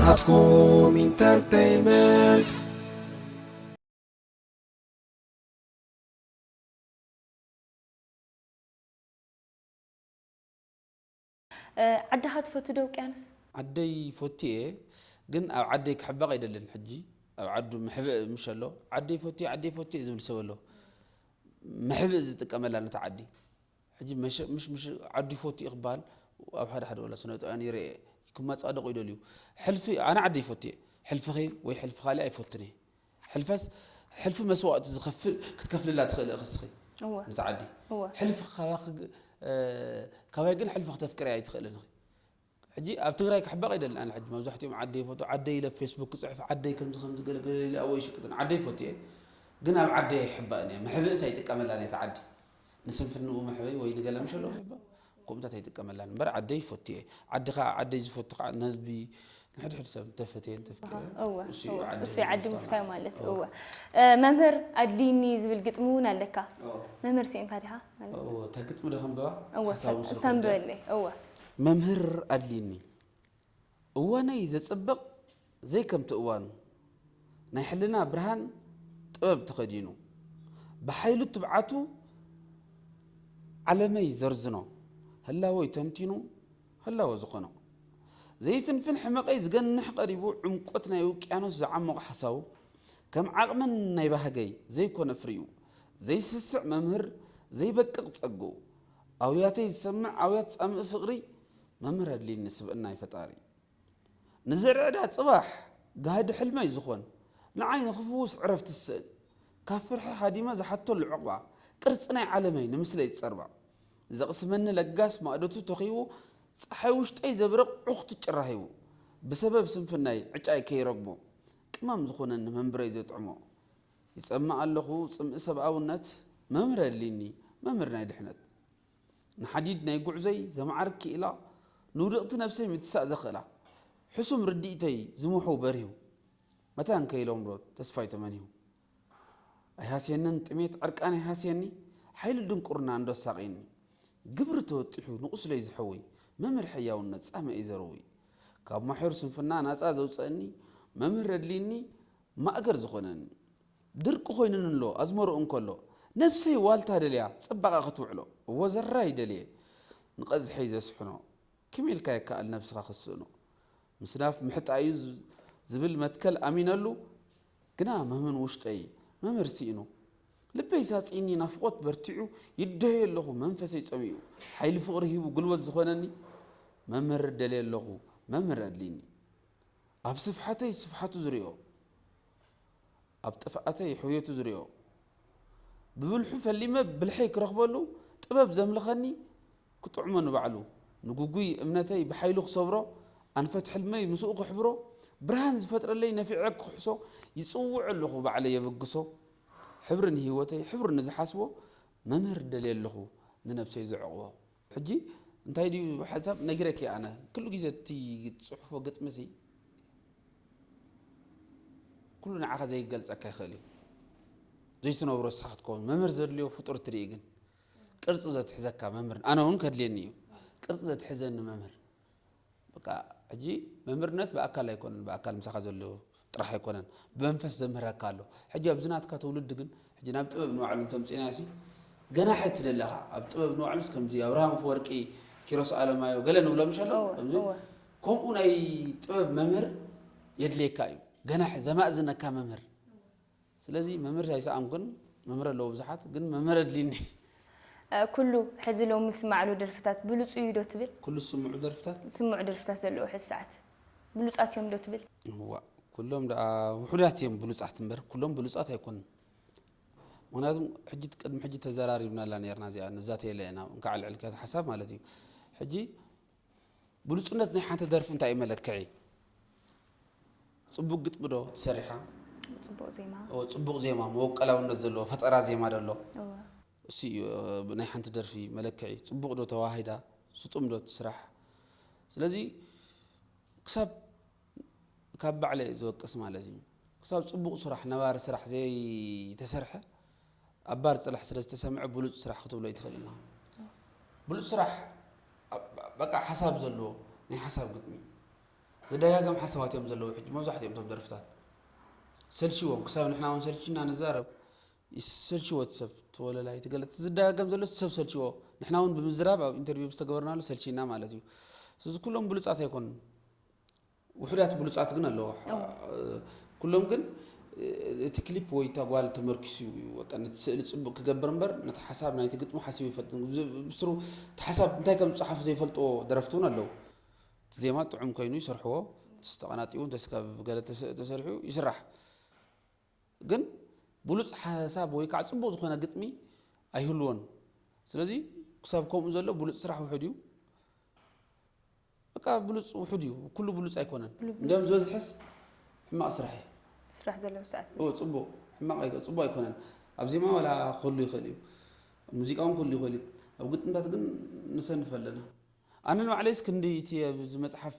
ኣትኩም ኢንተርተይመንት። ዓድኻ ትፈቱ ዶ ውቅያኖስ? ዓደይ ፈትየ፣ ግን ኣብ ዓደይ ክሕበቕ ኣይደልን። ሕጂ ኣብ ዓዱ ምሕብእ ምሽ ኣሎ። ዓደይ ፈትየ፣ ዓደይ ፈትየ ዝብል ሰብ ኣሎ። ምሕብእ ዝጥቀመላ ነታ ዓዲ። ሕጂ መሸ- ምሽ ምሽ ዓዱ ይፈቱ እዩ ክበሃል ኣብ ሓደ ሓደ ወላ ስነ ጥበባውያን ይርኤ ክመጻደቑ ይደልዩ። ሕልፊ ኣነ ዓደይ ፈትየ፣ ሕልፍኺ ወይ ሕልፍኻ ኣይፈቱን እየ። ሕልፈስ ሕልፊ መስዋእቲ ዝኸፍል ክትከፍልላ ትኽእል ኢኺ እስኺ እወ ነታ ዓዲ። እወ ሕልፊ ካባኺ ግ- እ፣ ካባይ ግን ሕልፊ ክተፍቅሪ ኣይትኽእልን ኢኺ። ሕጂ ኣብ ትግራይ ክሕበቕ ኣይደልን ኣነ። ሕጂ መብዛሕትኦም ዓደይ ይፈቱ፣ ዓደይ ኢለ ፌስቡክ ክፅሕፍ፣ ዓደይ ከምዚ ከምዚ ገለገለ ኢለ ኣብኡ ይሽቅጥን። ዓደይ ይፈቱ እየ፣ ግን ኣብ ዓደይ ኣይሕበእን እየ። መሕብእስ ኣይጥቀመላን እየ እታ ዓዲ። ንስንፍንኡ መሕበይ ወይ ንገለ ምሸሎ ክሕበእ ከምኡታት ኣይጥቀመላን እምበር ዓደይ ይፈቱ እየ። ዓዲ ከዓ ዓደይ ዝፈቱ ከዓ ንህዝቢ ንሕድሕድ ሰብ እንተፈተየ እንተፍቅረ እወ እሱ እወ። እዩ ዓዲ እሱ እዩ ዓዲ ዝፍታ ምፍታይ ማለት እወ። እወ። እ፣ መምህር ኣድልይኒ ዝብል ግጥሚ እውን ኣለካ። መምህር ስኢንካ ዲኻ? እወ፣ እታ ግጥሚ ዶ ከንብባ? እወ ሓሳቡ ምስ ረኸብኩ። ተንብበለይ። እወ መምህር ኣድልይኒ እዋነይ ዘጽብቕ ዘይከምቲ እዋኑ ናይ ሕልና ብርሃን ጥበብ ተኸዲኑ ብሓይሉ ትብዓቱ ዓለመይ ዘርዝኖ ህላወይ ተንቲኑ ህላወ ዝኾኖ ዘይፍንፍን ሕመቐይ ዝገንሕ ቀሪቡ ዕምቆት ናይ ውቅያኖስ ዝዓሞቕ ሓሳቡ ከም ዓቕምን ናይ ባህገይ ዘይኮነ ፍሪኡ ዘይስስዕ መምህር ዘይበቅቕ ጸግኡ ኣውያተይ ዝሰምዕ ኣውያት ጻምእ ፍቕሪ መምህር ኣድልይኒ ስብእናይ ፈጣሪ ንዝርዕዳ ጽባሕ ጋህዲ ሕልመይ ዝኾን ንዓይ ንኽፍውስ ዕረፍቲ ዝስእን ካብ ፍርሒ ሃዲመ ዝሓተሉ ዕቑባ ቅርጺ ናይ ዓለመይ ንምስለይ ዝጸርባ ዘቕስመኒ ለጋስ ማእደቱ ተኺቡ ጸሓይ ውሽጠይ ዘብርቕ ዑኽቲ ጭራ ሂቡ ብሰበብ ስንፍናይ ዕጫይ ከይረግሞ ቅመም ዝኾነኒ መንብረይ ዘጥዕሞ ይጸምእ ኣለኹ ጽምኢ ሰብኣውነት መምህር ኣድልይኒ መምህር ናይ ድሕነት ንሓዲድ ናይ ጉዕዞይ ዘማዕርግ ክኢላ ንውድቕቲ ነብሰይ ምትሳእ ዘኽእላ ሕሱም ርድኢተይ ዝምሑ በሪሁ መታን ከይሎም ዶ ተስፋይ ተመኒሁ ኣይሃስየንን ጥሜት ዕርቃን ኣይሃስየኒ ሓይሊ ድንቁርና እንዶ ኣሳቕየኒ ግብሪ ተወጢሑ ንቑስለይ ዝሕውይ መምህር ሕያውነት ጻምእ እዩ ዘርውይ ካብ ማሕዩር ስንፍና ናጻ ዘውፀእኒ መምህር ኣድልይኒ ማእገር ዝኾነኒ ድርቂ ኮይኑኒ ኣሎ ኣዝመርኡ እንከሎ ነብሰይ ዋልታ ደልያ ጽባቐ ክትውዕሎ እወ ዘራይ ደልየ ንቐዝሐይ ዘስሕኖ ከመይ ኢልካ ይከኣል ነብስኻ ክትስእኖ ምስናፍ ምሕጣ እዩ ዝብል መትከል ኣሚነሉ ግና መምን ውሽጠይ መምህር ስኢኑ ልበይ ሳጺኒ ናፍቖት በርቲዑ ይደዮ ኣለኹ መንፈሰይ ጸሚኡ ሓይሊ ፍቕሪ ሂቡ ጉልበት ዝኾነኒ መምህር ደልየ ኣለኹ መምህር ኣድልይኒ ኣብ ስፍሓተይ ስፍሓቱ ዝሪኦ ኣብ ጥፍኣተይ ሕውየቱ ዝሪኦ ብብልሑ ፈሊመ ብልሐይ ክረኽበሉ ጥበብ ዘምልኸኒ ክጥዕሞ ንባዕሉ ንጉጉይ እምነተይ ብሓይሉ ክሰብሮ ኣንፈት ሕልመይ ምስኡ ክሕብሮ ብርሃን ዝፈጥረለይ ነፊዐ ክኽሕሶ ይጽውዕ ኣለኹ ባዕለይ የበግሶ ሕብሪ ንህይወተይ ሕብሪ ንዝሓስቦ መምህር ደልየ ኣለኹ ንነብሰይ ዘዕቕቦ ሕጂ እንታይ ድዩ ሓሳብ ነጊረኪ ኣነ ኩሉ ግዜ እቲ ትፅሕፎ ግጥሚ ሲ ኩሉ ንዓኻ ዘይገልፀካ ይኽእል እዩ ዘይትነብሮ ስኻ ክትከውን መምህር ዘድልዮ ፍጡር ትርኢ ግን ቅርፂ ዘትሕዘካ መምህር ኣነ እውን ከድልየኒ እዩ ቅርፂ ዘትሕዘኒ መምህር በቃ ሕጂ መምህርነት ብኣካል ኣይኮነን ብኣካል ምሳኻ ዘሎ ጥራሕ ኣይኮነን ብመንፈስ ዘምህረካ ኣሎ ሕጂ ኣብዚ ናትካ ትውልዲ ግን ሕጂ ናብ ጥበብ ንባዕሉ እንተምፅእናዮ ሲ ገናሒ ትደለኻ ኣብ ጥበብ ንባዕሉስ ከምዚ ኣብርሃም ኣፈወርቂ ኪሮስ ኣለማዮ ገለ ንብሎም ሸሎ ከምኡ ናይ ጥበብ መምህር የድልየካ እዩ ገናሒ ዘማእዝነካ መምህር ስለዚ መምህር ኣይሰኣንኩን መምህር ኣለዎ ብዙሓት ግን መምህር ኣድልኒ ኩሉ ሕዚ ሎሚ ዝስማዕሉ ደርፍታት ብሉፅ እዩ ዶ ትብል? ኩሉ ዝስምዑ ደርፍታት ዝስምዑ ደርፍታት ዘለዉ ሕዚ ሰዓት ብሉፃት እዮም ዶ ትብል? ዋ ኩሎም ደኣ ውሑዳት እዮም ብሉፃት እምበር ኩሎም ብሉፃት ኣይኮኑን። ምክንያቱም ሕጂ ቅድሚ ሕጂ ተዘራሪብናላ ነርና እዚኣ ንዛተየላ ኢና እንካዕ ልዕልካ ሓሳብ ማለት እዩ። ሕጂ ብሉፅነት ናይ ሓንቲ ደርፊ እንታይ እዩ መለክዒ? ፅቡቅ ግጥሚ ዶ ትሰሪሓ? ፅቡቅ ዜማ ኦ፣ ፅቡቅ ዜማ መወቀላውነት ዘለዎ ፈጠራ ዜማ ደሎ እወ። እሱ እዩ ናይ ሓንቲ ደርፊ መለክዒ። ፅቡቅ ዶ ተዋሂዳ ስጡም ዶ ትስራሕ? ስለዚ ክሳብ ካብ ባዕለ ዝወቅስ ማለት እዩ። ክሳብ ፅቡቅ ስራሕ ነባሪ ስራሕ ዘይተሰርሐ ኣብ ባር ፅላሕ ስለ ዝተሰምዐ ብሉፅ ስራሕ ክትብሎ ይትኽእል ኢና። ብሉፅ ስራሕ በቃ ሓሳብ ዘለዎ ናይ ሓሳብ ግጥሚ ዝደጋገም ሓሳባት እዮም ዘለዉ። ሕጂ መብዛሕትኦም እቶም ደርፍታት ሰልችዎም፣ ክሳብ ንሕና እውን ሰልችና ንዛረብ፣ ይሰልችዎ እቲ ሰብ። ተወለላይ ትገለጽ ዝደጋገም ዘሎ እቲ ሰብ ሰልችዎ። ንሕና እውን ብምዝራብ ኣብ ኢንተርቪው ዝተገበርናሉ ሰልችና ማለት እዩ። ስለዚ ኩሎም ብሉጻት ኣይኮኑን። ውሑዳት ብሉጻት ግን ኣለዎ። ኩሎም ግን እቲ ክሊፕ ወይ እታ ጓል ተመርኪሱ እዩ። በቃ ነቲ ስእሊ ጽቡቕ ክገብር እምበር ነቲ ሓሳብ ናይቲ ግጥሚ ሓሲቡ ይፈልጥ። ብስሩ እቲ ሓሳብ እንታይ ከም ዝጸሓፉ ዘይፈልጥዎ ደረፍቲ እውን ኣለዉ። እቲ ዜማ ጥዑም ኮይኑ ይሰርሕዎ፣ ተስተቐናጢኡ እንተስካብ ገለ ተሰ-፣ ተሰሪሑ ይስራሕ። ግን ብሉጽ ሓሳብ ወይ ከዓ ጽቡቕ ዝኾነ ግጥሚ ኣይህልዎን። ስለዚ ክሳብ ከምኡ ዘሎ ብሉጽ ስራሕ ውሑድ እዩ። በቃ ብሉጽ ውሑድ እዩ፣ ኩሉ ብሉጽ ኣይኮነን። ኩሉ ብሉጽ እንዲያውም ዝበዝሐስ ሕማቕ ስራሕ እዩ። ስራሕ ዘለዎ ሰዓት እዩ። እዎ፣ ጽቡቕ ሕማቕ ኣይኮ-፣ ጽቡቕ ኣይኮነን። ኣብ ዜማ ዋላ ክህሉ ይኽእል እዩ፣ ኣብ ሙዚቃ እውን ክህሉ ይኽእል እዩ። ኣብ ግጥምታት ግን ንሰንፍ ኣለና። ኣነ ንባዕለይስ ክንዲ እቲ ኣብዚ መጽሓፍ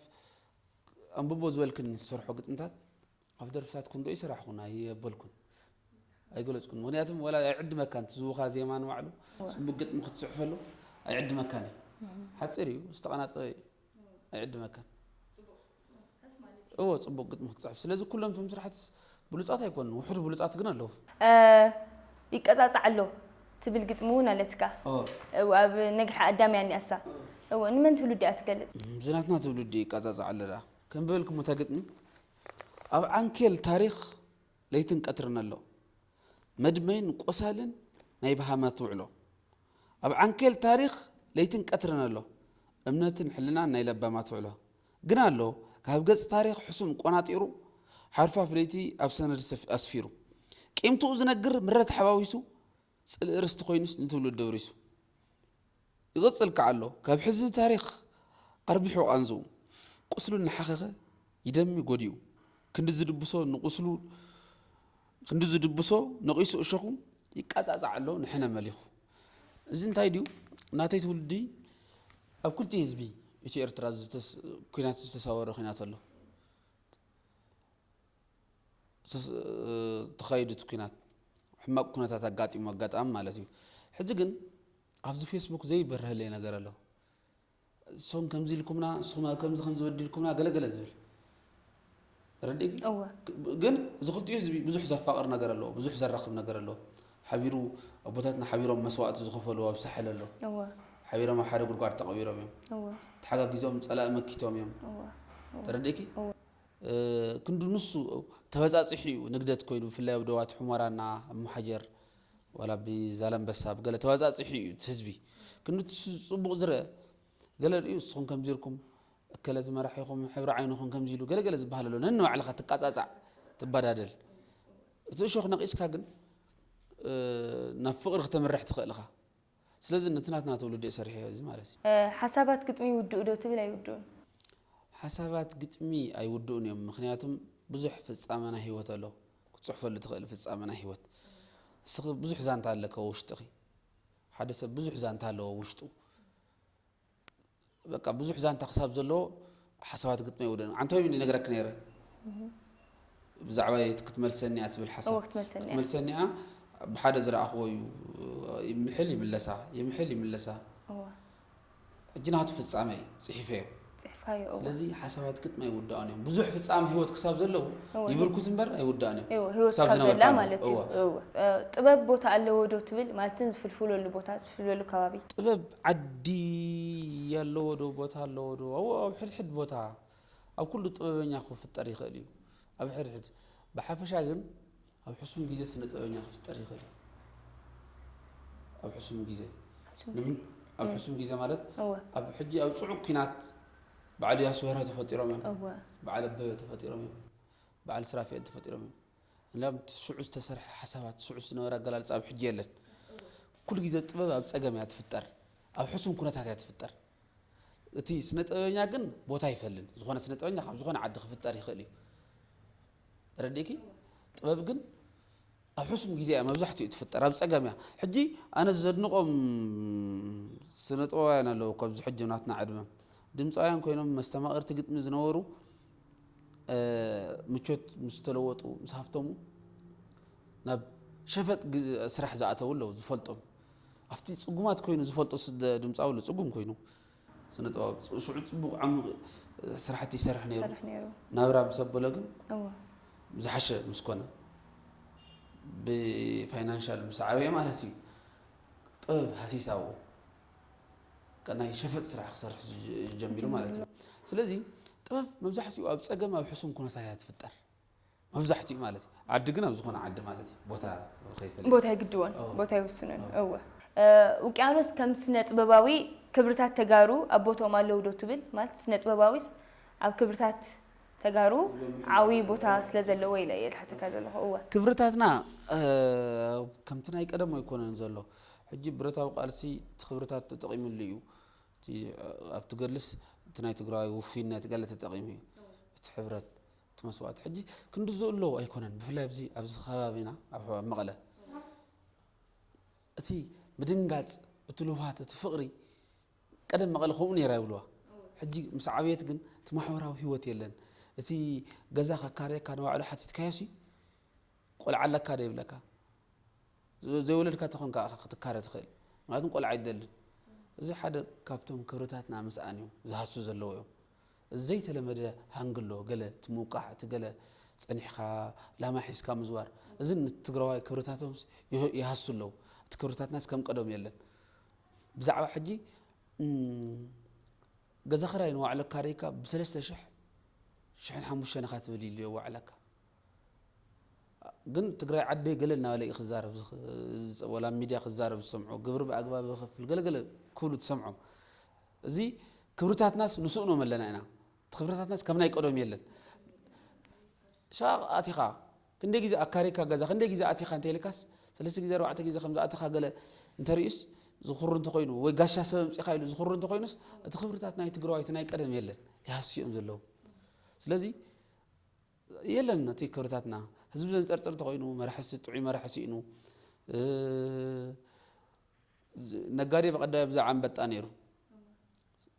ኣንብቦ ዝበልክኒ ዝሰርሖ ግጥምታት ኣብ ደርፍታት ክንዶ ይሰራሕኩን ኣየበልኩን ኣይገለጽኩን። ምኽንያቱም ወላ ኣይዕድመካን፣ ትዝውኻ ዜማ ንባዕሉ እወ። ጽቡቅ ግጥሚ ክትጽሕፈሉ ኣይዕድመካን እዩ። ሓጺር እዩ፣ ዝተቐናጠ እዩ። ኣይዕድመካን። እዎ፣ ጽቡቅ ግጥሚ ክትጽሕፍ። ስለዚ ኩሎም እቶም ስራሕትስ ብሉጻት ኣይኮኑን፣ ውሑድ ብሉጻት ግን ኣለዉ። እ፣ ይቀጻጻዕ ኣሎ ትብል ግጥሚ እውን ኣለትካ። እዎ። እዎ፣ ኣብ ነግሐ ኣዳም እያ እኒኣሳ። እዎ፣ ንመን ትውልዲ እያ ትገልጽ? እም፣ ዝናትና ትውልዲ ይቀጻጻዕ ኣሎ ደኣ። ከም ዝበልኩሞ እታ ግጥሚ፣ ኣብ ዓንኬል ታሪኽ ለይትን ቀትርን ኣሎ። መድመይን ቆሳልን ናይ በሃማት ውዕሎ። ኣብ ዓንኬል ታሪኽ ለይትን ቀትርን ኣሎ። እምነትን ሕልናን ናይ ለባማት ውዕሎ። ግን ኣሎ፣ ካብ ገጽ ታሪኽ ሕሱም ቆናጢሩ፣ ሓርፋፍ ለይቲ ኣብ ሰነድ ሰፍ-፣ ኣስፊሩ። ቂምትኡ ዝነግር ምረት ሓዋዊሱ፣ ጽልኢ ርስቲ ኮይኑስ ንትውልዲ ኣውሪሱ። ይቕጽል ከኣ ኣሎ፣ ካብ ሕዝቢ ታሪኽ ኣርቢሑ ቃንዝኡ። ቁስሉ እናሓኸኸ ይደሚ ጎዲኡ። ክንዲ ዝድብሶ ንቁስሉ፣ ክንዲ ዝድብሶ ነቒሱ እሾኹ ይቃጻጻዕ ኣሎ ንሕነ መሊኹ። እዚ እንታይ ድዩ? ናተይ ትውልዲ ኣብ ክልቲኡ ህዝቢ ኢትዮ ኤርትራ ዝተስ-፣ ኲናት ዝተሳወረ ኲናት ኣሎ። ዝተስ-፣ ተኻይዱ እቲ ኲናት፣ ሕማቕ ኩነታት ኣጋጢሙ ኣጋጣሚ ማለት እዩ። ሕጂ ግን ኣብዚ ፌስቡክ ዘይበርሀለይ ነገር ኣሎ። እሶም ከምዚ ኢልኩምና፣ ንስኹም ኣብ ከምዚ ከምዚ በዲልኩምና፣ ገለገለ ዝብል። ረዲእኪ? እወ። ግ-፣ ግን እዚ ክልቲኡ ህዝቢ ብዙሕ ዘፋቕር ነገር ኣለዎ፣ ብዙሕ ዘራኽብ ነገር ኣለዎ። ሓቢሩ፣ ኣቦታትና ሓቢሮም መስዋእቲ ዝኸፈሉ ኣብ ሳሕል ኣሎ። እወ። ሓቢሮም ኣብ ሓደ ጉድጓድ ተቐቢሮም እዮም። እወ። ተሓጋጊዞም ጸላኢ መኪቶም እዮም። እወ። እወ። ተረዲእኪ? እወ። እ፣ ክንዲ ንሱ ተበጻጺሑ እዩ ንግደት ኮይኑ፣ ብፍላይ ኣብ ዶባት ሑመራና፣ ኣብ መሓጀር፣ ዋላ ብዛላምበሳ፣ ብገለ ተበጻጺሑ እዩ እቲ ህዝቢ። ክንዲ ንሱ ጽቡቕ ዝረአ፣ ገለ ርእዩ፣ ንስኹም ከምዚ ኢልኩም፣ እከለ ዝመራሕ ኢኹም፣ ሕብሪ ዓይንኹም ከምዚ ኢሉ፣ ገለ ገለ ዝበሃል ኣሎ። ነንባዕልኻ ትቃጻጻዕ፣ ትበዳደል። እቲ እሾኽ ነቒስካ ግን፣ እ፣ ናብ ፍቕሪ ክተምርሕ ትኽእል ኢኻ። ስለዚ ነቲ ናትና ትውልዲ እየ ሰሪሐዮ እዚ ማለት እዩ። እ፣ ሓሳባት ግጥሚ ይውድኡ ዶ ትብል ኣይውድኡን? ሓሳባት ግጥሚ ኣይውድኡን እዮም። ምኽንያቱም ብዙሕ ፍጻመ ናይ ህይወት ኣሎ። ክትጽሕፈሉ ትኽእል ፍጻመ ናይ ህይወት። እስኺ ብዙሕ ዛንታ ኣለካ ውሽጥኺ። ሓደ ሰብ ብዙሕ ዛንታ ኣለዎ ውሽጡ። በቃ ብዙሕ ዛንታ ክሳብ ዘለዎ ሓሳባት ግጥሚ ኣይውድኡን። ዓንተወይ ይነግረኪ ነይረ። እህ። ብዛዕባ የት ክትመልሰኒ እያ ትብል ሓሳብ። እወ፣ ክትመልሰኒ እያ። ክትመልሰኒ እያ። ብሓደ ዝረኣኽዎ እዩ። ይምሕል ይምለሳ፣ ይምሕል ይምለሳ። እወ። ሕጂ ናቱ ፍጻመ እዩ፣ ጽሒፈዮ። ጽሒፍካዮ፣ እወ። ስለዚ ሓሳባት ግጥሚ ኣይውዳእን እዮም። ብዙሕ ፍጻመ ህይወት ክሳብ ዘለዉ እወ። ይብርኩት እምበር ኣይውዳእን እዮም። እወ፣ ህይወት ክሳብ ክሳብ ዘላ ዝነበርካሉ። ማለት እዩ። እወ። እወ። እ፣ ጥበብ ቦታ ኣለዎ ዶ ትብል? ማለት ዝፍልፍለሉ ቦታ፣ ዝፍልፍለሉ ከባቢ? ጥበብ ዓዲ ኣለዎ ዶ፣ ቦታ ኣለዎ ዶ? እወ፣ ኣብ ሕድሕድ ቦታ፣ ኣብ ኩሉ ጥበበኛ ክፍጠር ይኽእል እዩ። ኣብ ሕድሕድ፣ ብሓፈሻ ግን ኣብ ሕሱም ግዜ ስነ ጥበበኛ ክፍጠር ይኽእል እዩ። ኣብ ሕሱም ግዜ። ሕሱም ግዜ። ንምን-፣ ኣብ እም። ሕሱም ግዜ ማለት እወ። ኣብ ሕጂ ኣብ ጽዑቕ ኲናት በዓል ኢያሱ በርሀ ተፈጢሮም እዮም። እወ። በዓል ኣበበ ተፈጢሮም እዮም። በዓል ስራፍኤል ተፈጢሮም እዮም። እንዳም ሽዑ ዝተሰርሐ ሓሳባት፣ ሽዑ ዝነበረ ኣገላልጻ ኣብ ሕጂ የለን። ኩሉ ግዜ ጥበብ ኣብ ጸገም እያ ትፍጠር። ኣብ ሕሱም ኩነታት እያ ትፍጠር። እቲ ስነ ጥበበኛ ግን ቦታ ይፈልን። ዝኾነ ስነ ጥበበኛ ካብ ዝኾነ ዓዲ ክፍጠር ይኽእል እዩ። ተረዲእኪ? ጥበብ ግን ኣብ ሕሱም ግዜ እያ መብዛሕትኡ ትፍጠር፣ ኣብ ጸገም እያ። ሕጂ ኣነ ዘድንቖም ስነ ጥበባውያን ኣለዉ፣ ካብዚ ሕጂ ናትና ዕድመ ድምጻውያን ኮይኖም መስተማቕርቲ ግጥሚ ዝነበሩ፣ እ፣ ምቾት ምስ ተለወጡ፣ ምስ ሃፍተሙ፣ ናብ ሸፈጥ ግ-፣ ስራሕ ዝኣተዉ ኣለዉ፣ ዝፈልጦም። ኣብቲ ጽጉማት ኮይኑ ዝፈልጦ ስደ-፣ ድምጻዊ ኣሎ፣ ጽጉም ኮይኑ። ስነ ጥበብ ስዑ ጽቡቕ ዓሚቕ ስራሕቲ ይሰርሕ ነይሩ። ይሰርሕ ነይሩ። ናብራ ምስ ኣበሎ ግን እወ ዝሓሸ ምስ ኮነ፣ ብፋይናንሻል ምስ ዓበየ ማለት እዩ፣ ጥበብ ሃሲስ ኣብኡ ናይ ሸፈጥ ስራሕ ክሰርሕ ጀሚሩ ማለት እዩ። ስለዚ ጥበብ መብዛሕትኡ ኣብ ጸገም፣ ኣብ ሕሱም ኩነታት እያ ትፍጠር፣ መብዛሕትኡ ማለት እዩ። ዓዲ ግን ኣብ ዝኾነ ዓዲ ማለት እዩ፣ ቦታ ከይፈልጥ ቦታ ይግድቦን እወ። ቦታ ይውስንን። እወ እ፣ ውቅያኖስ ከም ስነ ጥበባዊ ክብርታት ተጋሩ ኣብ ቦትኦም ኣለዉ ዶ ትብል? ማለት ስነ ጥበባዊስ ኣብ ክብርታት ተጋሩ ዓብዪ ቦታ ስለ ዘለዎ ኢለ እየ ዝሓተካ ዘለኹ። እወ ክብርታትና እ፣ ከምቲ ናይ ቀደም ኣይኮነን ዘሎ። ሕጂ ብረታዊ ቃልሲ እቲ ክብርታት ተጠቒምሉ እዩ። እቲ ኣብቲ ገድልስ እቲ ናይ ትግራዋይ ውፉይነት ገለ ተጠቒሙ እዩ። እቲ ሕብረት፣ እቲ መስዋእቲ ሕጂ ክንዲ ዝእለዉ ኣይኮነን። ብፍላይ ኣብዚ ኣብዚ ከባቢና ኣብ መቐለ እቲ ምድንጋፅ፣ እቲ ልውሃት፣ እቲ ፍቕሪ ቀደም መቐለ ከምኡ ነይራ ይብልዋ። ሕጂ ምስ ዓብየት ግን እቲ ማሕበራዊ ህይወት የለን። እቲ ገዛ ከካረየካ ንባዕሉ ሓቲትካዮሲ ቆልዓ ኣለካ ዶ ይብለካ። ዘይወለድካ ተኾንካ ኢኻ ክትካረ ትኽእል። ምክንያቱም ቆልዓ ኣይደልን። እዚ ሓደ ካብቶም ክብርታትና ምስኣን እዩ ዝሃሱ ዘለዎ እዮም። እዚ ዘይተለመደ ሃንግሎ ገለ እቲ ምውቃዕ እቲ ገለ ጸኒሕካ ላማ ሒዝካ ምዝዋር እዚ ንትግራዋይ ክብርታቶም ይሃሱ ኣለዉ። እቲ ክብርታትናስ ከም ቀደም የለን። ብዛዕባ ሕጂ ገዛ ክራይ ንዋዕለካ ደይካ ብሰለስተ ሽሕ ሽሕን ሓሙሽተን ኢኻ ትብል ኢሉ የዋዕለካ። ግን ትግራይ ዓደይ ገለ እናበለ እዩ ክዛረብ ወላ ሚድያ ክዛረብ ዝሰምዖ ግብሪ ብኣግባብ ይኸፍል ገለገለ ክብሉ ትሰምዖም። እዚ ክብርታትናስ ንስእኖም ኣለና ኢና። እቲ ክብርታትናስ ከም ናይ ቀደም የለን። ሻቕ ኣቲኻ ክንደይ ግዜ ኣካሪካ ገዛ ክንደይ ግዜ ኣቲኻ እንተይልካስ ሰለስተ ግዜ ኣርባዕተ ግዜ ከም ዝኣተኻ ገለ እንተርእዩስ ዝኹሩ እንተኾይኑ ወይ ጋሻ ሰብ ኣምፂኻ ኢሉ ዝኹሩ እንተኾይኑስ እቲ ክብርታት ናይ ትግራዋይ እቲ ናይ ቀደም የለን። ይሃስዮም ዘለዉ። ስለዚ የለን እቲ ክብርታትና። ህዝቢ ዘንፀርፅር እንተኾይኑ መራሒ ሲ ጥዑይ መራሒ ሲኢኑ ነጋዴ ብቐዳይ ብዛዕባ ኣንበጣ ነይሩ።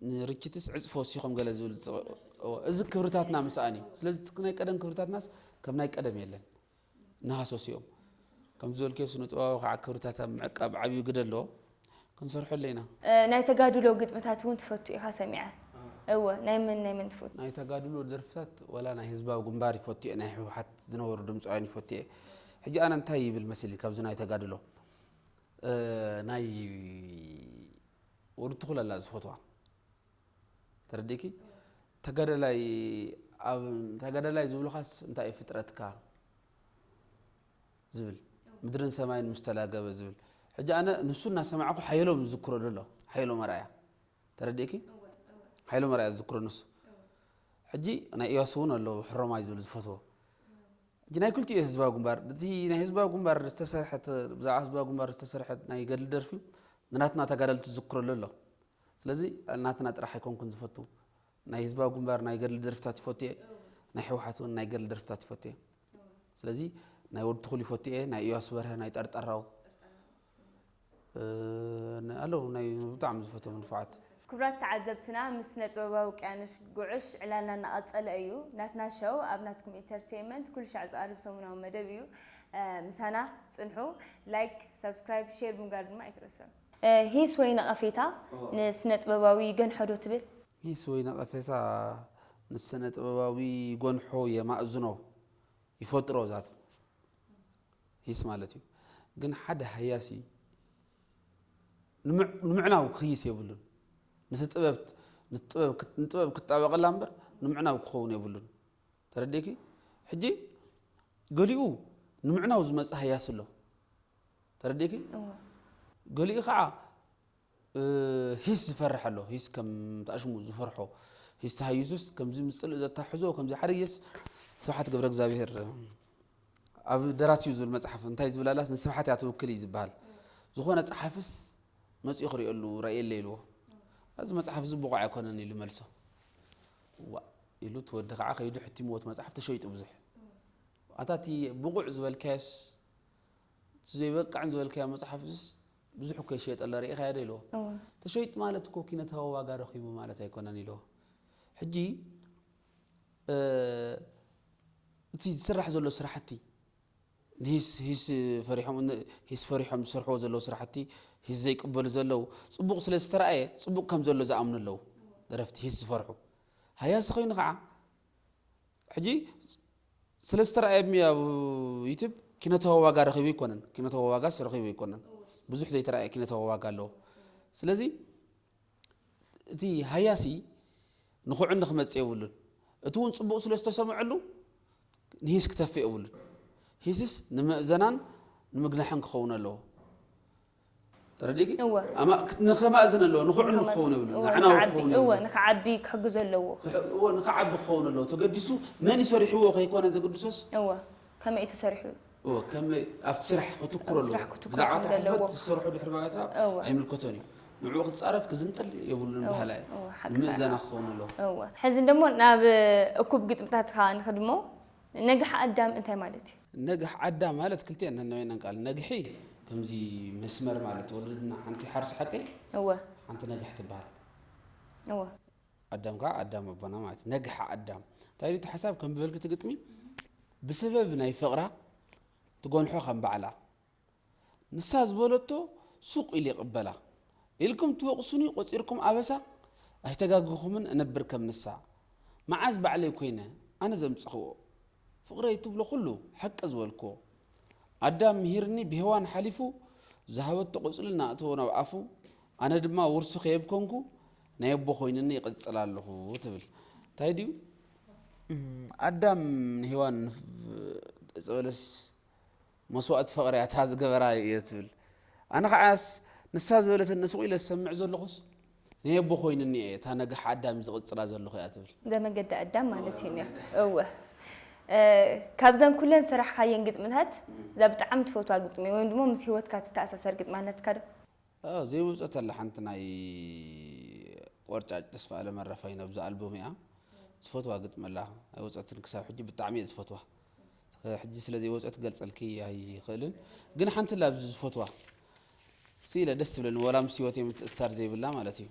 ንርችትስ ዕፅፊ ወሲኾም ገለ ዝብል እዚ ክብርታትና ምስኣን እዩ። ስለዚ ናይ ቀደም ክብርታትናስ ከም ናይ ቀደም የለን። ንሃሰስ እዮም። ከምዚ ዝበልክዮ ስነ ጥበባዊ ከዓ ክብርታት ኣብ ምዕቃብ ዓብዩ ግደ ኣለዎ። ክንሰርሐሉ ኢና። ናይ ተጋድሎ ግጥምታት እውን ትፈቱ ኢኻ ሰሚዐ። እወ ናይ መን ናይ መን ትፈቱ? ናይ ተጋድሎ ደርፍታት ወላ ናይ ህዝባዊ ግንባር ይፈቱ እየ፣ ናይ ህወሓት ዝነበሩ ድምፃውያን ይፈቱ እየ። ሕጂ ኣነ እንታይ ይብል መሲል ካብዚ ናይ ተጋድሎ ናይ ወዲ ትኹል ኣላ ዝፈትዋ ተረዲእኪ? ተጋዳላይ ኣብ ተጋዳላይ ዝብሉኻስ እንታይ እዩ ፍጥረትካ ዝብል ምድርን ሰማይን ምስ ተላገበ ዝብል ሕጂ ኣነ ንሱ እናሰማዕኩ ሓየሎም ዝዝክሮ ዘሎ ሓየሎም ኣርኣያ ተረዲእኪ? ሓየሎም ኣርኣያ ዝዝክሮ ንሱ ሕጂ ናይ እያሱ እውን ኣሎ ሕሮማይ ዝብል ዝፈትዎ ሕጂ ናይ ክልቲኡ ህዝባዊ ግንባር እቲ ናይ ህዝባዊ ግንባር ዝተሰርሐት ብዛዕባ ህዝባዊ ግንባር ዝተሰርሐት ናይ ገድሊ ደርፊ ንናትና ተጋደልቲ ዝዝክረሉ ኣሎ። ስለዚ ናትና ጥራሕ ኣይኮንኩን ዝፈቱ ናይ ህዝባዊ ግንባር ናይ ገድሊ ደርፍታት ይፈቱ እየ። ናይ ህወሓት እውን ናይ ገድሊ ደርፍታት ይፈቱ እየ። ስለዚ ናይ ወዲ ትኹል ይፈቱ እየ፣ ናይ እያሱ በርሀ፣ ናይ ጠርጠራው ኣለዉ ናይ ብጣዕሚ ዝፈትዎም ንፉዓት። ክቡራት ተዓዘብትና ምስ ስነ ጥበባዊ ውቅያኖስ ጉዕሽ ዕላልና እናቐጸለ እዩ። ናትና ሸው ኣብ ናትኩም ኢንተርቴይንመንት ኩሉ ሻዕ ዝቐርብ ሰሙናዊ መደብ እዩ። ምሳና ጽንሑ። ላይክ፣ ሳብስክራይብ፣ ሼር ብምግባር ድማ ኣይትረስዑ። ሂስ ወይ ነቐፌታ ንስነ ጥበባዊ ገንሖ ዶ ትብል? ሂስ ወይ ነቐፌታ ንስነ ጥበባዊ ጎንሖ የማእዝኖ ይፈጥሮ ዛት ሂስ ማለት እዩ። ግን ሓደ ሃያሲ ንምዕናው ክህይስ የብሉን። ንጥበብ ክትጣበቀላ እምበር ንምዕናው ክኸውን የብሉን። ተረዲእኪ? ሕጂ ገሊኡ ንምዕናው ዝመፅእ ሃያሲ ኣሎ። ተረዲእኪ? ገሊኡ ከዓ ሂስ ዝፈርሕ ኣሎ። ሂስ ከም ተኣሽሙ ዝፈርሖ ሂስ ተሃይሱስ ከምዚ ምፅልእ ዘታሕዞ ከምዚ ሓደ ግዜስ ስብሓት ገብረ እግዚኣብሔር ኣብ ደራሲዩ ዝብል መፅሓፍ እንታይ ዝብል ኣላስ ንስብሓት እያ ትውክል እዩ ዝበሃል። ዝኾነ ፀሓፍስ መፂኡ ክሪኦሉ ረእየለ ኢልዎ። እዚ መፅሓፍ እዚ ብቑዕ ኣይኮነን ኢሉ መልሶ። ዋ ኢሉ እቲ ወዲ ከዓ ከይዱ ሕቲምዎ እቲ መፅሓፍ ተሸይጡ ብዙሕ። ኣታ እቲ ብቑዕ ዝበልካዮስ እቲ ዘይበቅዕን ዝበልካዮ መፅሓፍ እዚስ ብዙሕ እኮ ይሸየጠሎ ርኢኻዮ ዶ ኢልዎ። ተሸይጡ ማለት እኮ ኪነታዊ ዋጋ ረኺቡ ማለት ኣይኮነን ኢልዎ። ሕጂ እቲ ዝስራሕ ዘሎ ስራሕቲ ንሂስ ሂስ ፈሪሖም ሂስ ፈሪሖም ዝሰርሕዎ ዘለዉ ስራሕቲ ሂስ ዘይቅበሉ ዘለዉ ፅቡቕ ስለ ዝተረኣየ ፅቡቕ ከም ዘሎ ዝኣምኑ ኣለዉ። ደረፍቲ ሂስ ዝፈርሑ። ሃያሲ ኮይኑ ከዓ ሕጂ ስለ ዝተረኣየ ኣብ ሚ-፣ ኣብ ዩቱብ ኪነታዊ ዋጋ ረኺቡ ኣይኮነን፣ ኪነታዊ ዋጋስ ረኺቡ ኣይኮነን። ብዙሕ ዘይተረኣየ ኪነታዊ ዋጋ ኣለዎ። ስለዚ እቲ ሃያሲ ንኹዕኒ ክመጽእ የብሉን። እቲ እውን ጽቡቕ ስለ ዝተሰምዐሉ ንሂስ ክተፍእ የብሉን። ሂስስ ንምእዘናን ንምግናሕን ክኸውን ኣለዎ። ተረዲእኪ? እወ። ኣማ-፣ ክት-፣ ንኸማእዝን ኣለዎ፣ ንኹዕኒ ንኸማእዝን፣ ክኸውን የብሉን፣ እወ፣ ንዓናዊ ንኸዓቢ፣ ክኸውን እወ፣ የብሉን። ንኸዓቢ ክሕግዞ ኣለዎ። ክሕ-፣ እወ፣ ንኸዓቢ ክኸውን ኣለዎ። ተገዲሱ መን ይሰሪሕዎ ከይኮነ ዘገድሶስ? እወ፣ ከመይ እዩ ተሰሪሑ? እወ፣ ከመይ ኣብቲ ስራሕ ክትኩር ኣብ ኣለዎ። ስራሕ ክትኩር ብዛዕባ ክኸውን እቲ ኣለዎ። ሕትመት ዝሰርሑ ድሕሪ ባይታ እወ። ኣይምልከቶን እዩ። ንዕኡ ክጻረፍ ክዝንጥል የብሉን እወ፣ በሃላይ እየ። እወ፣ ሓቅኻ ንምእዘና ኢኻ። ክኸውን ኣለዎ። እወ። ሕዚ ደሞ ናብ እኩብ ግጥምታት ከኣ ንኽድሞ፣ ነግሕ ኣዳም እንታይ ማለት እዩ? ነግሕ ኣዳም ማለት ክልቲኤን ነነወይነን ቃል። ነግሒ ከምዚ መስመር ማለት ወለድና ሓንቲ ሓርሲ ሓቀይ እወ። ሓንቲ ነግሕ ትበሃል። እወ። ኣዳም ከዓ ኣዳም ኣቦና ማለት እዩ። ነግሕ ኣዳም። እንታይ ድዩ እቲ ሓሳብ? ከም ዝበልኪ እቲ ግጥሚ ብሰበብ ናይ ፍቕራ ትጎንሖ ከም ባዕላ። ንሳ ዝበለቶ ሱቕ ኢሉ ይቕበላ። ኢልኩም ትወቕሱኒ ቆጺርኩም ኣበሳ፣ ኣይተጋግኹምን እነብር ከም ንሳ። መዓዝ ባዕለይ ኮይነ ኣነ ዘምጸኽዎ፣ ፍቕረይ ትብሎ ኩሉ ሓቂ ዝበልክዎ። ኣዳም ምሂርኒ ብሄዋን ሓሊፉ፣ ዝሃበቶ ቆጽሊ እናእተወ ናብ ኣፉ፣ ኣነ ድማ ውርሱ ከየብከንኩ፣ ናይ ኣቦ ኮይንኒ ይቕጽል ኣለኹ ትብል። እንታይ ድዩ? እም፣ ኣዳም ንሄዋን ዕፀ በለስ መስዋእቲ ፍቕሪ እያ እታ ዝገበራ እየ ትብል። ኣነ ከዓስ ንሳ ዝበለትኒ ሱቕ ኢለ ዝሰምዕ ዘለኹስ ናይ ኣቦ ኮይንኒ እየ፣ እታ ነግሕ ኣዳም ዝቕጽላ ዘለኹ እያ ትብል። ዘመገዲ ኣዳም ማለት እዩ። እወ። እ፣ ካብዘን ኩለን ሰራሕካየን ግጥምታት እዛ ብጣዕሚ ትፈትዋ ግጥሚ ወይ ድማ ምስ ህይወትካ ትተኣሳሰር ግጥሚ ኣለትካ ዶ? ኣዎ፣ ዘይወጸት ኣላ ሓንቲ ናይ ቆርጫጭ ተስፋኣለም ኣረፋይነ ኣብዛ ኣልበም እያ። ዝፈትዋ ግጥሚ ኣላ። ኣይወጸትን ክሳብ ሕጂ ብጣዕሚ እየ ዝፈትዋ። ሕጂ ስለ ዘይወጸት ክገልጸልኪ ኣይኽእልን። ግን ሓንቲ ኣላ ኣብዚ ዝፈትዋ። ስኢለ ደስ ትብለኒ፣ ወላ ምስ ህይወተይ ምትእስሳር ዘይብላ ማለት እዩ።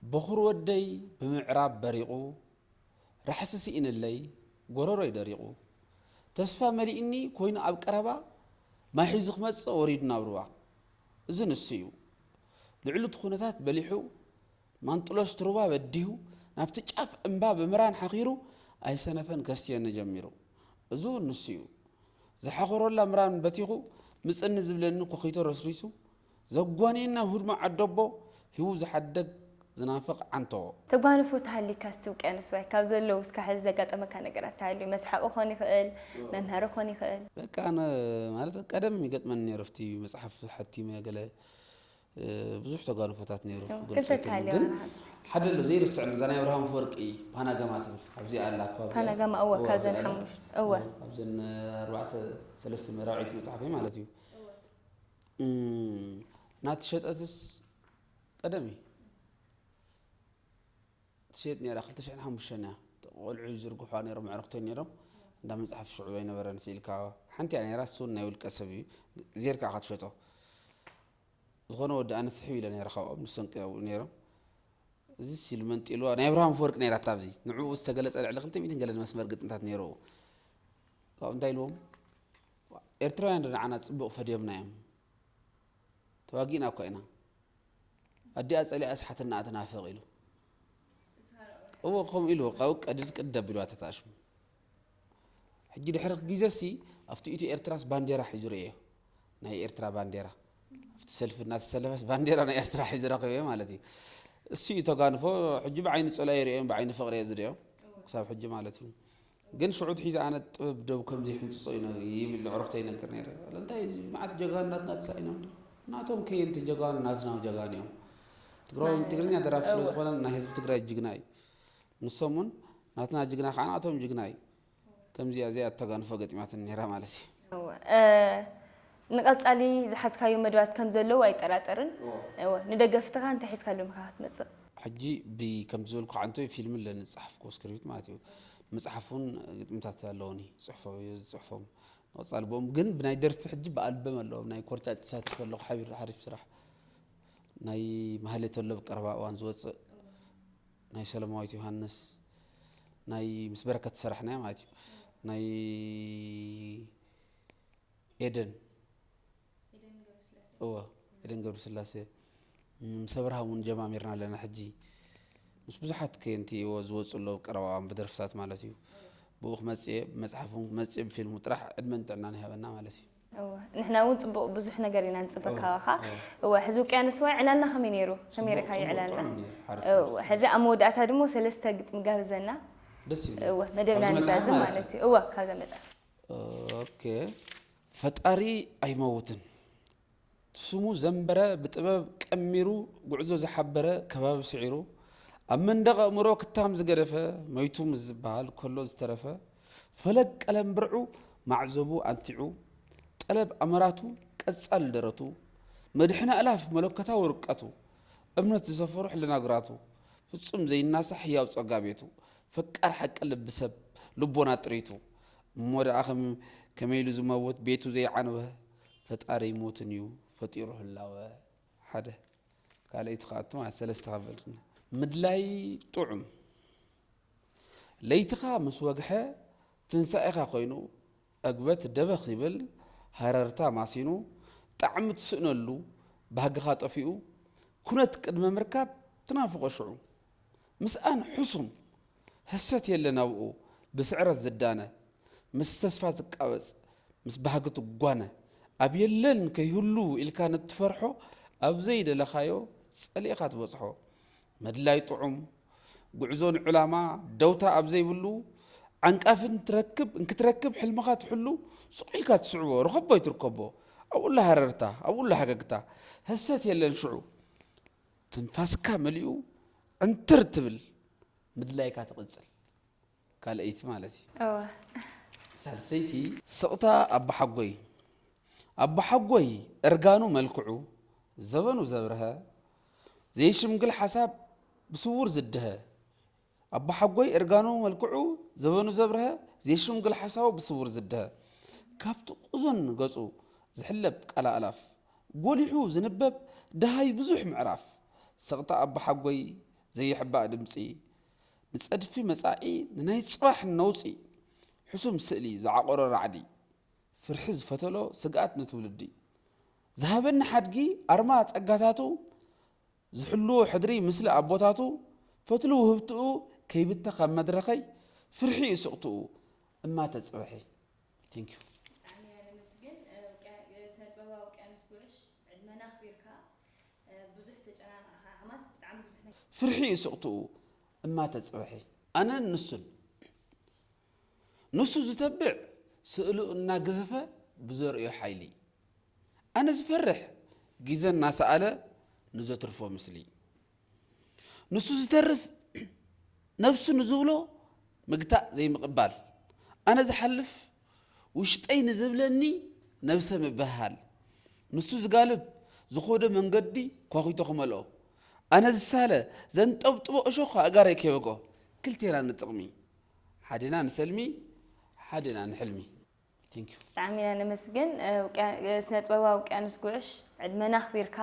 በኹር ወደይ ብምዕራብ በሪቑ፣ ራሕሲ ስኢንለይ፣ ጎረሮይ ደሪቑ። ተስፋ መሊእኒ ኮይኑ ኣብ ቀረባ፣ ማይ ሒዙ ክመጽእ ወሪዱ ናብ ሩባ። እዚ ንሱ እዩ። ልዕሉ እቲ ኩነታት በሊሑ፣ ማንጥሎስ እቲ ሩባ በዲሁ፣ ናብቲ ጫፍ እምባ ብምራን ሓኺሩ፣ ኣይሰነፈን ከስትየኒ ጀሚሩ። እዚ እውን ንሱ እዩ። ዝሓኾረላ ምራን በቲኹ፣ ምጽኒ ዝብለኒ ኮኺቶ ረስሪሱ፣ ዘጓንየና ህድሞ ዓደቦ፣ ሂቡ ዝሓደግ ዝናፍቕ ዓንቶ። ተጓንፎ ተሃሊካ እስቲ ውቅያኖስ ዋይ፣ ካብ ዘለዉ እስካ ሕዚ ዘጋጠመካ ነገራት ተሃልዩ፣ መስሓቂ ክኾን ይኽእል፣ እዎ። መምሃሪ ክኾን ይኽእል። በቃ ኣነ ማለት ቀደም ይገጥመኒ ነይሩ፣ ኣብቲ መጽሓፍ ሓቲመ ገለ፣ እ፣ ብዙሕ ተጓንፎታት ነይሩ፣ እዎ፣ ክገልጾ ክልተ ኣይክእልን። ተሃልዩ ግን ኣነ ሓደ ኣሎ ዘይርስዕ፣ እዛ ናይ ኣብርሃም ኣፈወርቂ ፓናጋማ ትብል፣ ኣብዚኣ ኣላ እኮ፣ ኣብዚኣ። ፓናጋማ፣ እዎ፣ እዎ፣ ካብዘን ኣብዚኣ ኣላ። ሓሙሽተ፣ እዎ። እዎ፣ ኣብዘን ኣርባዕተ፣ ሰለስተ መራዊቲ መጽሓፈይ ማለት እዩ። እም፣ ናትሸጠትስ ቀደም እዩ። ትሸየጥ ነይራ፣ ክልተ ሽሕን ሓሙሽተን እያ። ቆልዑ ይዝርግሑዋ ነይሮም፣ ኣዕሩኽተይ ነይሮም። እንዳ መጽሓፍ ሽዑ ኣይነበረን፣ ስኢልካ ሓንቲ እያ ነይራ፣ እሱ እውን ናይ ውልቀ ሰብ እዩ። ዜርካ ኢኻ ትሸጦ። ዝኾነ ወዲ ኣነ ስሕብ ኢለ ነይረ ካብኦም፣ ንሶም ኣብኡ ነይሮም። እዚ ሲሉ መንጢልዋ፣ ናይ ኣብርሃም ኣፈወርቂ ነይራ እታ ኣብዚ። ንዕኡ ዝተገለጸ ልዕሊ ክልተ ሚእትን ገለን መስመር ግጥምታት ነይርዎ። ካብኡ እንታይ ኢልዎም? ኤርትራውያን ዶ ንዓና ጽቡቕ ፈድዮምና እዮም? ተዋጊእና እኳ ኢና። ኣዲኣ ጸሊኣስ ሓትናኣ ትናፍቕ ኢሉ። እዎ፣ ከምኡ ኢሉ፣ ካብኡ ቀድድ ቅድ ኣቢልዋ ተታኣሽሙ። ሕጂ ድሕሪ ግዜሲ ኣብቲ ኢትዮ ኤርትራስ ባንዴራ ሒዙ ርእዮ። ናይ ኤርትራ ባንዴራ። ኣብቲ ሰልፊ እናተሰለፈስ ባንዴራ ናይ ኤርትራ ሒዙ ረኺበዮ ማለት እዩ። እሱ እዩ ተጋንፎ፣ ሕጂ ብዓይኒ ጸላኢ ይርእዮም፣ ብዓይኒ ፍቕሪ እየ ዝርእዮ። ክሳብ ሕጂ ማለት እዩ። ግን ሽዑ ሒዘ ኣነ ጥበብ ደው ከም ዘይሕንጽጾ ይነ-፣ ይብል ኣዕሩኽተይ ይነግር ነይረ። ኣለ እንታይ እዚ መዓት ጀጋኑ ናትና ተሳኢኖም ድዩ? ናቶም ከየንቲ ጀጋኑ ናትና ጀጋኑ እዮም። ትግራዋይ ትግርኛ ደራፊ ስለ ዝኾነ ናይ ህዝቢ ትግራይ ጅግና እዩ። ንሶም እውን ናትና ጅግና ከዓ ናቶም ጅግና እዩ። ከምዚኣ እዚኣ ተጋንፎ ገጢማትን ነይራ ማለት እዩ። እወ። እ፣ ንቐጻሊ ዝሓዝካዮ መደባት ከም ዘለዉ ኣይጠራጠርን። እወ። እወ። ንደገፍትኻ እንታይ ሒዝካሎም ኢኻ ክትመጽእ? ሕጂ ብ-፣ ከምቲ ዝበልኩ ዓንቶይ ፊልም ኣለኒ ዝጸሓፍኩዎ ስክሪፕት ማለት እዩ። መጽሓፍ እውን ግጥምታት ኣለዉኒ፣ ጽሑፎ-፣ ዝጽሕፎም። ንቐጻሊ ብኦም ግን ብናይ ደርፊ ሕጂ ብኣልበም ኣለዎም። ናይ ኮርጫጭ ተሳቲፈ ኣለኹ፣ ሓቢር-፣ ሓሪፍ ስራሕ። ናይ ማህሌት ኣሎ ብቀረባ እዋን ዝወጽእ፣ ናይ ሰለማዊት ዮሃንስ፣ ናይ ምስ በረከት ዝሰራሕናዮ ማለት እዩ። ናይ ኤደን። ኤደን ገብረስላሴ። እወ፣ ኤደን ገብረስላሴ። ምስ ኣብርሃም እውን ጀማሚርና ኣለና። ሕጂ ምስ ብዙሓት ከየንቲ እዎ ዝወፁ ኣለዉ ቀረባ ብደርፍታት ማለት እዩ። ብኡ ክመፅእ እየ፣ ብመፅሓፍ እውን ክመፅእ እየ፣ ብፊልሙ ጥራሕ ዕድመን ጥዕናን ይሃበና ማለት እዩ። እወ፣ ንሕና እውን ፅቡቕ ብዙሕ ነገር ኢና ንፅበ እወ፣ ካባኻ። እወ። እወ፣ ሕዚ ውቅያኖስ ዋይ ዕላልና ከመይ ነይሩ? ከመይ ጽቡቕ፣ ርኢኻዮ ጽቡቕ፣ ዕላልና? ጥዑም ነይሩ፣ ሓሪፍ እወ፣ ነይሩ። ሕዚ ኣብ መወዳእታ ድሞ ሰለስተ ግጥሚ ጋብዘና። ደስ ይብል። እወ፣ መደብና ካብዚ መጽሓፍ ንዛዚ ማለት ማለት እዩ። እዩ። እወ፣ ካብዛ መጽሓፍ። ኦኬ። ፈጣሪ ኣይመውትን። ስሙ ዘንበረ ብጥበብ ቀሚሩ፣ ጉዕዞ ዝሓበረ ከባቢ ስዒሩ፣ ኣብ መንደቕ ኣእምሮ ክታም ዝገደፈ፣ መይቱ ምስ ዝበሃል ከሎ ዝተረፈ፣ ፈለግ ቀለም ብርዑ ማዕዘቡ ኣንቲዑ፣ ጠለብ ኣመራቱ ቀጻል ደረቱ፣ መድሕነ ኣእላፍ መለኮታዊ ርቀቱ፣ እምነት ዝሰፈሩ ሕልና ግራቱ፣ ፍጹም ዘይናሳሕ ህያው ጸጋ ቤቱ፣ ፈቃር ሓቂ ልቢ ሰብ ልቦና ጥሪቱ፣ እሞ ደኣ ከም-፣ ከመይ ኢሉ ዝመውት ቤቱ ዘይዓነወ፣ ፈጣሪ ኣይሞትን እዩ ፈጢሩ ህላወ። ሓደ። ካልኣይቲ ከኣቱ ማለት ሰለስተ ከበልክና። ምድላይ ጥዑም። ለይትኻ ምስ ወግሐ ትንሳኤኻ ኮይኑ፣ ዕግበት ደበኽ ይብል ሃረርታ ማሲኑ፣ ጣዕሚ ትስእነሉ ባህግኻ ጠፊኡ፣ ኩነት ቅድመ ምርካብ ትናፍቖ ሽዑ። ምስኣን ሕሱም፣ ህሰት የለን ኣብኡ ብስዕረት ዝዳነ፣ ምስ ተስፋ ትቃበጽ፣ ምስ ባህጊ ትጓነ፣ ኣብ የለን ከይህሉ ኢልካ ንትፈርሖ፣ ኣብ ዘይደለኻዮ ጸሊእኻ ትበጽሖ። ምድላይ ጥዑም፣ ጉዕዞ ንዕላማ፣ ደውታ ኣብ ዘይብሉ፣ ዓንቃፊ እንትረክብ፣ እንክትረክብ ሕልምኻ ትሕሉ፣ ሱቕ ኢልካ ትስዕቦ፣ ርኸቦ ኣይትርከቦ። ኣብኡላ ሃረርታ፣ ኣብኡላ ሃገግታ፣ ህሰት የለን ሽዑ። ትንፋስካ መሊኡ ዕንትር ትብል፣ ምድላይካ ትቕጽል። ካልኣይቲ ማለት እዩ። እወ። ሳልሰይቲ ስቕታ ኣባሓጎይ። ኣባሓጎይ እርጋኑ መልክዑ፣ ዘበኑ ዘብርሀ፣ ዘይሽምግል ሓሳብ ብስውር ዝድሀ። ኣባሓጎይ እርጋኑ መልክዑ፣ ዘበኑ ዘብርሀ፣ ዘይሽምግል ሓሳቡ ብስውር ዝድሀ። ካብቲ ቁዞን ገጹ ዝሕለብ ቃለ ኣእላፍ፣ ጎሊሑ ዝንበብ ደሃይ ብዙሕ ምዕራፍ። ስቕታ ኣባሓጎይ ዘይሕባእ ድምጺ፣ ንጸድፊ መጻኢ ንናይ ጽባሕ ነውጺ። ሕሱም ስእሊ ዝዓቖሮ ራዕዲ፣ ፍርሒ ዝፈተሎ ስግኣት ንትውልዲ። ዝሃበኒ ሓድጊ ኣርማ ጸጋታቱ፣ ዝሕልዎ ሕድሪ ምስሊ ኣቦታቱ፣ ፈትሊ ውህብትኡ ከይብተኽ ኣብ መድረኸይ፣ ፍርሒ እዩ ስቕትኡ እማ ተጽብሒ። Thank you። ብጣዕሚ እያ ነመስግን። እ፣ ውቅያ-፣ እ፣ ስነ ጥበባዊ ውቅያኖስ ጉዕሽ፣ ዕድመና ኣኽቢርካ፣ እ፣ ብዙሕ ዝተጨናነቕኻ ዓማት ብጣዕሚ ብዙሕ ነገር ፍርሒ እዩ ስቕትኡ እማ ተጽብሒ። ኣነን ንሱን። ንሱ ዝተብዕ ስእሉ እናገዘፈ ብዘርእዮ ሓይሊ። ኣነ ዝፈርሕ ግዜ እናሰኣለ ንዘትርፎ ምስሊ። ንሱ ዝተርፍ ነብሱ ንዝብሎ ምግታእ ዘይምቕባል። ኣነ ዝሓልፍ ውሽጠይ ንዝብለኒ ነብሰ ምብህሃል። ንሱ ዝጋልብ ዝኾዶ መንገዲ ኳኺቶ ክመልኦ። ኣነ ዝሳለ ዘንጠብጥቦ እሾኽ ኣእጋረይ ከይወግኦ። ክልቴና ንጥቕሚ። ሓዴና ንሰልሚ፣ ሓዴና ንሕልሚ። Thank you። ብጣዕሚ ኢና ነመስግን። እ፣ ውቅያ-፣ እ፣ ስነ ጥበባዊ ውቅያኖስ ጉዕሽ፣ ዕድመና ኣኽቢርካ፣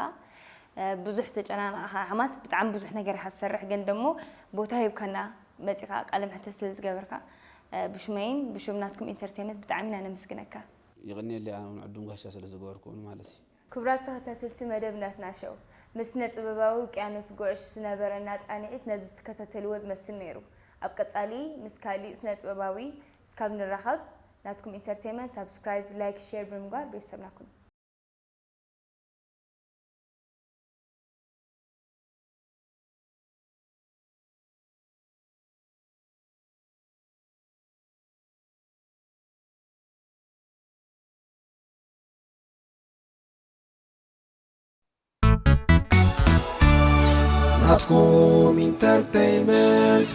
እ፣ ብዙሕ ተጨናነቕኻ ዓማት ብጣዕሚ ብዙሕ ነገር ኢኻ ትሰርሕ፣ ግን ደሞ ቦታ ሂብካና መጺኻ ቃለ መሕተት ስለ ዝገበርካ፣ እ፣ ብሽመይን ብሽም ናትኩም ኢንተርቴይመንት ብጣዕሚ ኢና ነመስግነካ። ይቕንየለይ፣ ኣነ እውን ዕዱም ጋሻ ስለ ዝገበርኩ እውን ማለት እዩ። ክቡራት ተኸታተልቲ መደብ ናትና ሸው፣ ምስ ስነ ጥበባዊ ውቅያኖስ ጉዕሽ ዝነበረና ጻንሒት ነዚ ትከታተልዎ ዝመስል ነይሩ። ኣብ ቀጻሊ ምስ ካሊእ ስነ ጥበባዊ እስካብ ንራኸብ፣ ናትኩም ኢንተርቴይመንት ሳብስክራይብ፣ ላይክ፣ ሼር ብምግባር ቤተሰብና ኩኑ። ናትኩም ኢንተርቴይመንት።